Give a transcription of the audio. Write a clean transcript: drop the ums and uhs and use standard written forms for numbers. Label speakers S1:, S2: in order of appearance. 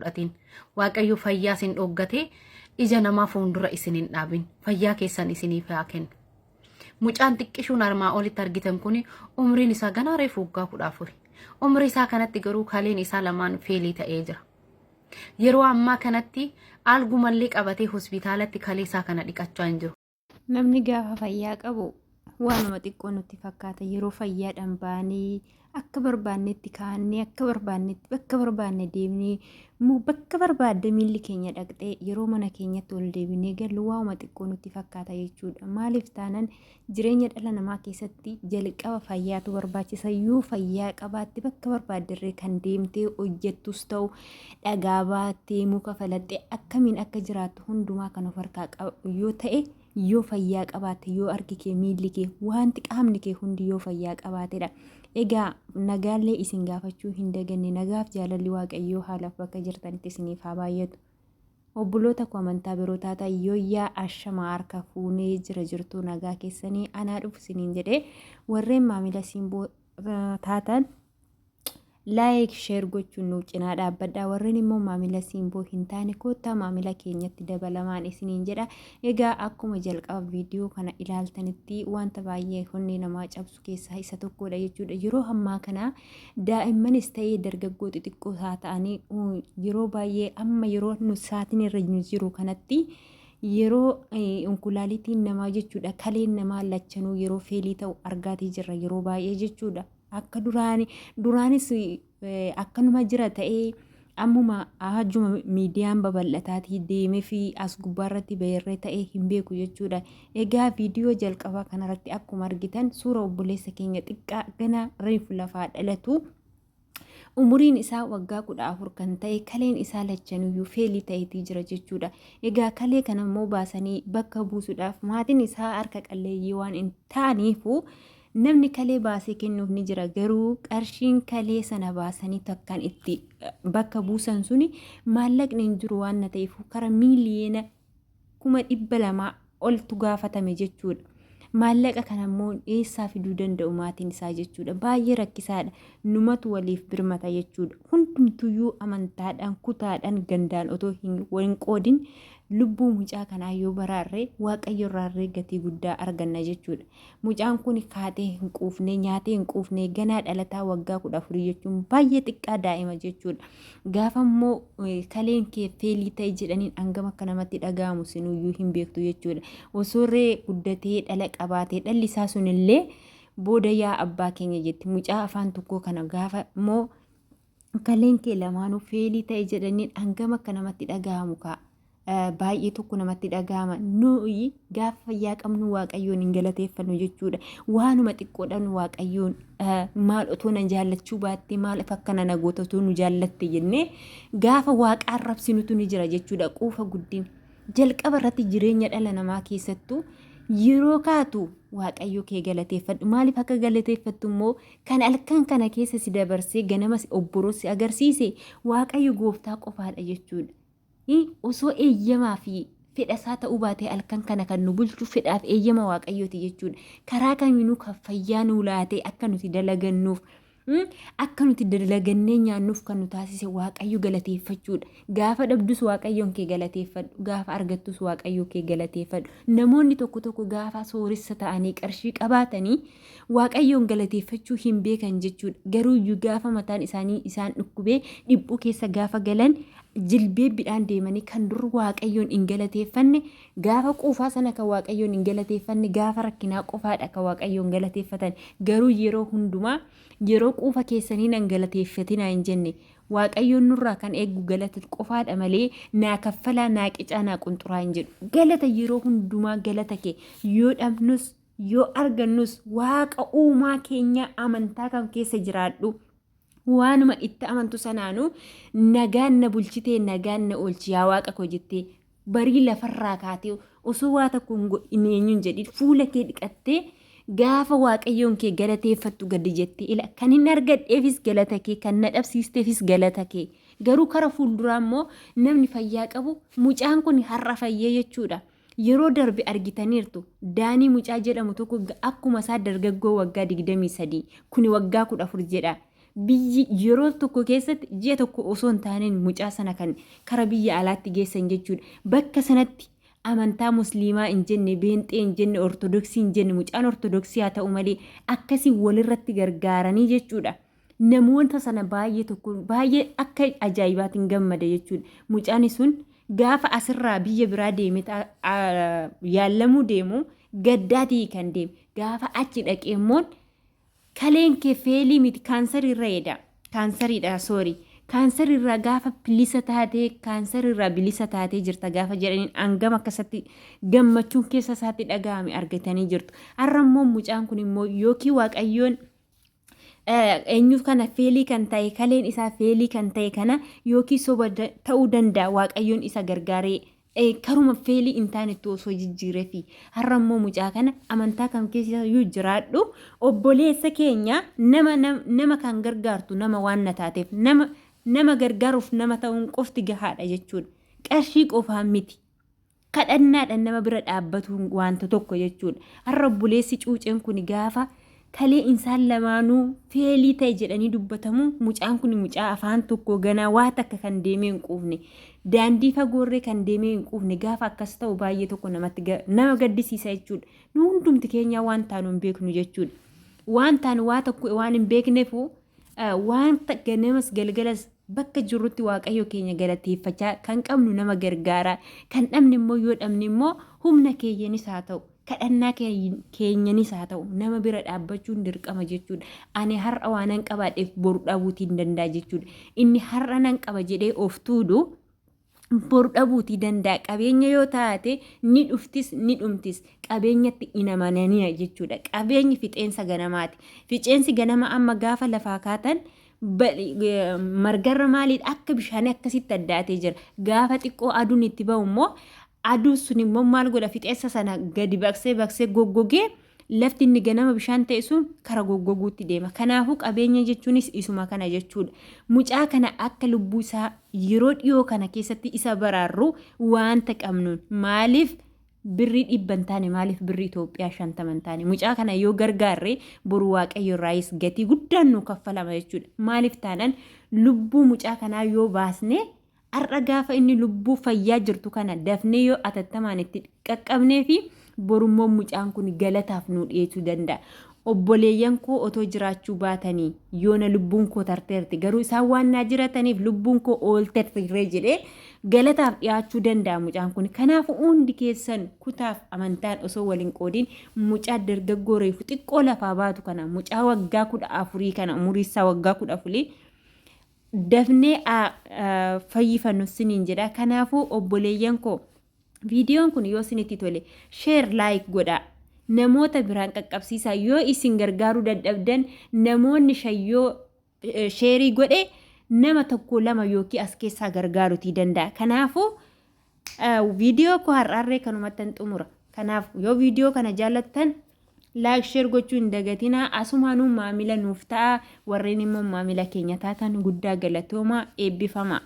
S1: fudhatin. Waaqayyo fayyaa isin dhooggatee ija namaa fuuldura isin hin dhaabin. Fayyaa keessan isiniif haa kennu. Mucaan xiqqishuun armaa olitti argitan kun umriin isaa ganaa reefu waggaa 14. Umrii isaa kanatti garuu kaleen isaa lamaan feelii ta'ee jira. Yeroo ammaa kanatti algumallee qabatee hospitaalatti kalee isaa kana dhiqachaa hin jiru.
S2: Namni gaafa fayyaa qabu waanuma xiqqoo nutti fakkaata. Yeroo fayyaadhaan baanee akka barbaannetti kaannee akka barbaannetti bakka barbaanne deemnee bakka barbaadde miilli keenya dhaqxee yeroo mana keenyatti ol deebinee gallu waanuma xiqqoo nutti fakkaata jechuudha. Maaliif taanan jireenya dhala namaa keessatti jalqaba fayyaatu barbaachisa. Yoo fayyaa qabaatte bakka barbaadderree kan deemtee hojjettus ta'u dhagaa baattee muka falaxxee akkamiin akka jiraattu hundumaa kan of harkaa qabu yoo ta'e yoo fayyaa qabaatte yoo harki kee miilli kee wanti qaamni kee hundi yoo fayyaa qabaatedha. Egaa nagaallee isin gaafachuu hin daganne nagaaf jaalalli waaqayyoo haalaaf bakka jirtanitti isiniif haa baay'atu. Obboloota koo amantaa biroo taatan yooyyaa ashamaa harka fuunee jira jirtuu nagaa keessanii anaa dhufu isiniin jedhee warreen maamila simboo taatan Like share gochuun nu cinaa dhaabbadhaa warreen immoo maamila siimboo hin taane koottaa maamila keenyatti dabalamaan isiniin jedha. Egaa akkuma jalqaba viidiyoo kana ilaaltanitti wanta baay'ee honnee namaa cabsu keessaa isa tokkodha jechuudha. Yeroo ammaa kana daa'immanis ta'ee dargaggoo xixiqqoo haa ta'anii yeroo baay'ee amma yeroo nu saatiin irra nu jiru kanatti yeroo inkulaalitiin namaa jechuudha kaleen namaa lachanuu yeroo feelii ta'u argaatii jirra yeroo baay'ee jechuudha. Akka duraani duraanis akkanuma jira ta'ee ammuma hajuma miidiyaan babal'ataatii deemee fi as gubbaarratti bayarree ta'ee hin beeku jechuudha. Egaa viidiyoo jalqabaa kanarratti akkuma argitan suura obboleessa keenya xiqqaa gana reefu lafaa dhalatu umuriin isaa waggaa 14 kan ta'e kaleen isaa lachanuyyuu feelii ta'eetii jira jechuudha. Egaa kalee kana immoo baasanii bakka buusuudhaaf maatiin isaa harka qalleeyyii waan hin ta'aniifu Namni kalee baasee kennuuf ni jira garuu qarshiin kalee sana baasanii takkaan itti bakka buusan suni maallaqni hin jiru waan na ta'eef kara miiliyoona 200,000 oltu gaafatame jechuudha. Maallaqa kana immoo eessaa fiduu danda'u maatiin isaa jechuudha. Baay'ee rakkisaadha. Numatu waliif birmata jechuudha. Hundumtuyyuu amantaadhaan, kutaadhaan, gandaan otoo hin qoodin lubbuu mucaa kanaa yoo baraarre waaqayyo irraarree gatii guddaa arganna jechuudha. Mucaan kun kaatee hin quufne, nyaatee hin quufne, ganaa dhalataa waggaa 14 jechuun baay'ee xiqqaa daa'ima jechuudha. Gaafa immoo kaleen kee feelii ta'e jedhaniin hangam akka namatti dhaga'amu sinuyyuu hin beektu jechuudha. Osoo ree guddatee dhala qabaatee dhalli isaa sunillee booda yaa abbaa keenya jetti. Mucaa afaan tokkoo kana gaafa immoo kaleen kee lamaanuu feelii ta'e jedhaniin hangam akka namatti dhaga'amu kaa. Baay'ee tokko namatti dhaga'ama. Nuyi gaafa fayyaa qabnu Waaqayyoon hin galateeffannu jechuudha. Waanuma xiqqoodhaan Waaqayyoon maal otoo na jaallachuu baattee maal akkana na goota otoo nu jaallatte jennee gaafa Waaqa arrabsinutu ni jira jechuudha. Quufa guddin. Jalqaba irratti jireenya dhala namaa keessattuu yeroo kaatu Waaqayyo kee galateeffadhu. Maaliif akka galateeffattu immoo kan halkan kana keessa si dabarsee ganama si obboroo si agarsiise Waaqayyo gooftaa qofaadha jechuudha. Osoo eeyyamaa fi fedha isaa ta'uu baatee halkan kana kan nu bulchu fedhaaf eeyyama Waaqayyooti jechuudha. Karaa kamiinuu kan fayyaa nuu laatee akka nuti dalagannuuf akka nuti dalagannee nyaannuuf kan nu taasise Waaqayyo galateeffachuudha. Gaafa dhabdus Waaqayyoon kee galateeffadhu. Gaafa argattus Waaqayyo kee galateeffadhu. Namoonni tokko tokko gaafa sooressa ta'anii qarshii qabaatanii Waaqayyoon galateeffachuu hin beekan jechuudha. Garuuyyuu gaafa mataan isaanii isaan dhukkubee dhiphuu keessa gaafa galan jilbeebbiidhaan deemanii kan dur Waaqayyoon hin galateeffanne gaafa quufaa sana kan Waaqayyoon hin galateeffanne gaafa rakkinaa qofaadha kan Waaqayyoon galateeffatan. Garuu yeroo hundumaa yeroo quufa keessanii nan galateeffatinaa hin jenne. Waaqayyoon nurraa kan eeggu galata qofaadha malee naa kaffalaa naa qicaa naa qunxuraa hin jedhu. Galata yeroo hundumaa galata kee yoo dhabnus yoo argannus Waaqa uumaa keenyaa amantaa kam keessa jiraadhu. Waanuma itti amantu sanaanuu nagaan na bulchitee nagaan na oolchi yaa Waaqa koo jettee barii lafarraa kaatee osoo waa tokko hin godhin eenyuun jedhin fuula kee dhiqattee gaafa Waaqayyoon kee galateeffattu gadi jettee ila kan hin argadheefis galata kee kan na dhabsiisteefis galata kee garuu kara fuulduraa immoo namni fayyaa qabu mucaan kun har'a fayyee jechuudha. Yeroo darbe argitaniirtu. Daanii mucaa jedhamu tokko akkuma isaa dargaggoo waggaa 23 kuni waggaa 14 jedha. Biyyi yeroo tokko keessatti ji'a tokko osoo hin taaneen mucaa sana kan kara biyya alaatti geessan jechuudha. Bakka sanatti amantaa musliimaa hin jenne, beenxee hin jenne, ortodoksii hin jenne, mucaan ortodoksii haa ta'u malee akkasii walirratti gargaaranii jechuudha. Namoota sana baay'ee tokko baay'ee akka ajaa'ibaatiin gammada jechuudha. Mucaan sun gaafa asirraa biyya biraa deeme yaallamuu deemu gaddaatii kan deeme gaafa achi dhaqee immoo kaleen kee feelii miti kaansarii irra eeda. Kaansariidha soori. Kaansarirraa gaafa bilisa taatee kaansarirraa bilisa taatee jirta gaafa jedhaniin hangam akkasatti gammachuun keessa isaatti dhaga'ame argatanii jirtu. Har'a immoo mucaan kun immoo yookiin waaqayyoon eenyu kana feelii kan ta'e kaleen isaa feelii kan ta'e kana yookiin soba ta'uu danda'a waaqayyoon isa gargaaree karuma feelii hin taanetti osoo jijjiireefi har'a immoo mucaa kana amantaa kam keessa iyyuu jiraadhu obboleessa keenya nama nama kan gargaartu nama waan na taateef nama nama gargaaruuf nama ta'uun qofti gahaadha jechuudha. Qarshii qofaan miti. Kadhannaadhaan nama bira dhaabbatuun wanta tokko jechuudha. Har'a obboleessi cuuceen kun gaafa kalee insaan lamaanuu feelii ta'e jedhanii dubbatamu mucaan kun mucaa afaan tokko ganaa waa takka kan deemee hin quufne daandii fagoorree kan deemee hin quufne gaafa akkas ta'u baay'ee tokko namatti nama gaddisiisa jechuudha. Nu hundumti keenyaa waan taanu hin beeknu jechuudha. Waan taanu waa tokko waan hin beeknefu wanta ganamas galgalas bakka jirrutti waaqayyo keenya galateeffachaa kan qabnu nama gargaara kan dhabne immoo yoo dhabne immoo humna keenyanis haa ta'u kadhannaa keenyanis haa ta'u nama bira dhaabbachuun dirqama jechuudha. Ani har'a waanan qabaadheef boru dhabuutii hin danda'a jechuudha. Inni har'a nan qaba jedhee of tuulu boru dhabuutii danda'a. Qabeenya yoo taate ni dhuftis ni dhumtis. Qabeenyatti hin amananina jechuudha. Qabeenyi fixeensa ganamaati. Fixeensi ganama amma gaafa lafaa kaatan margarra maaliidha akka bishaanii akkasitti addaatee jira. Gaafa xiqqoo aduun itti ba'u immoo aduun sun immoo maal godha fixeensa sana gadi baqsee baqsee goggogee lafti inni ganama bishaan ta'e sun kara goggoguutti deema. Kanaafuu qabeenya jechuunis isuma kana jechuudha. Mucaa kana akka lubbuu isaa yeroo dhiyoo kana keessatti isa baraarru wanta qabnuun maaliif birrii 100 hin taane maaliif birrii Itoophiyaa 50 hin taane mucaa kana yoo gargaarre boru waaqayyo irraayis gatii guddaan nu kaffalama jechuudha. Maaliif taanaan lubbuu mucaa kanaa yoo baasne har'a gaafa inni lubbuu fayyaa jirtu kana dafnee yoo atattamaan itti qaqqabnee fi borummoo mucaan kun galataaf nu dhiyeessuu danda'a. Obboleeyyan koo otoo jiraachuu baatanii yoona lubbuun koo tarteerti garuu isaan waan naa jirataniif lubbuun koo ooltertirree jedhee galataaf dhiyaachuu danda'a mucaan kun. Kanaafuu hundi keessan kutaaf amantaan osoo wal hin qoodin mucaa dargaggoo reefu xiqqoo lafaa baatu kana mucaa waggaa 14 kana umurii isaa waggaa 14 dafnee fayyifannu siniin jedha. Kanaafuu obboleeyyan koo viidiyoon kun yoo isinitti tole share like godhaa. Namoota biraan qaqqabsiisaa yoo isin gargaaruu dadhabdan namoonni shan yoo sheerii godhe nama tokko lama yookiin as keessaa gargaaruutii danda'a. Kanaafuu viidiyoo koo har'aarree kanumattan xumura. Kanaaf yoo viidiyoo kana jaallattan like share gochuu hin dagatinaa. Asumaanuu maamila nuuf ta'a. Warreen immoo maamila keenya taatan guddaa galatoomaa eebbifamaa.